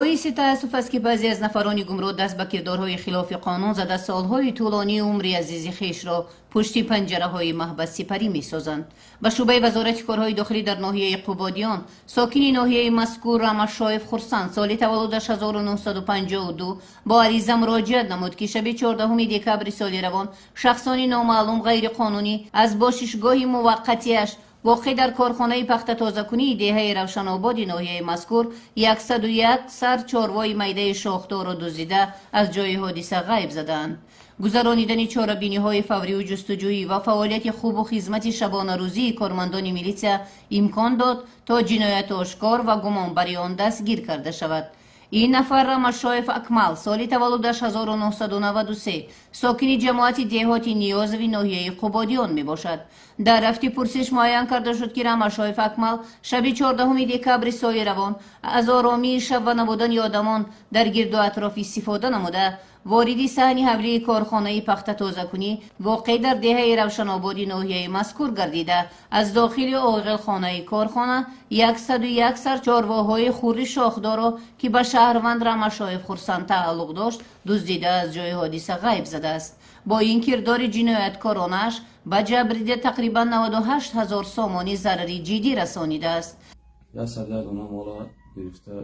Боиси таассуф аст, ки баъзе аз нафарони гумроҳ даст ба кирдорҳои хилофи қонун зада, солҳои тӯлонии умри азизи хешро пушти панҷараҳои маҳбас сипарӣ месозанд. Ба шӯъбаи Вазорати корҳои дохилӣ дар ноҳияи Қубодиён сокини ноҳияи мазкур Рамашоев Хурсанд, соли таваллудаш 1952, бо ариза муроҷиат намуд, ки шаби 14 декабри соли равон шахсони номаълум ғайриқонунӣ аз бошишгоҳи муваққатиаш, воқеъ дар корхонаи пахтатозакунии деҳаи Равшанободи ноҳияи мазкур, 101 сар чорвои майдаи шохдорро дуздида, аз ҷои ҳодиса ғайб задаанд. Гузаронидани чорабиниҳои фавриву ҷустуҷӯӣ ва фаъолияти хубу хизмати шабонарӯзии кормандони милитсия имкон дод, то ҷиноят ошкор ва гумонбари он дастгир карда шавад. Ин нафар Рамашоев Акмал, соли таваллудаш 1993, сокини ҷамоати деҳоти Ниёзови ноҳияи Қубодиён мебошад. Дар рафти пурсиш муайян карда шуд, ки Рамашоев Акмал шаби 14 декабри соли равон аз оромии шаб ва набудани одамон дар гирду атроф истифода намуда, вориди саҳни ҳавлии корхонаи пахтатозакунӣ, воқеъ дар деҳаи Равшанободи ноҳияи мазкур гардида, аз дохили оғилхонаи корхона 101 сар чорвоҳои хурри шохдорро, ки ба шаҳрванд Рамашоев Хурсанд тааллуқ дошт, дуздида, аз ҷои ҳодиса ғайб задааст. Бо ин кирдори ҷинояткоронаш ба ҷабрдида тақрибан 98 ҳазор сомонӣ зарари ҷиддӣ расонидааст. 101 дона мола гирифта,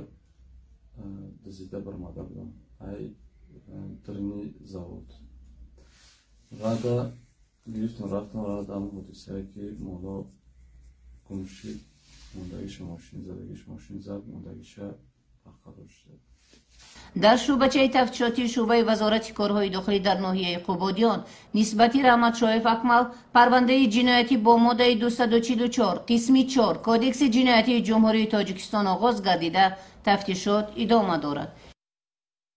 дуздида баромада будам ай дарини завод. Рада гирифтам, рафтам, радам ҳодисае, ки моло гум шид. Мондагиша мошин задагиш, мошин зад, мондагиша барқарор шуда. Дар шӯъбачаи тафтишотии шӯъбаи Вазорати корҳои дохилӣ дар ноҳияи Қубодиён нисбати Раҳматшоев Акмал парвандаи ҷиноятӣ бо моддаи 244 қисми 4 Кодекси ҷиноятии Ҷумҳурии Тоҷикистон оғоз гардида, тафтишот идома дорад.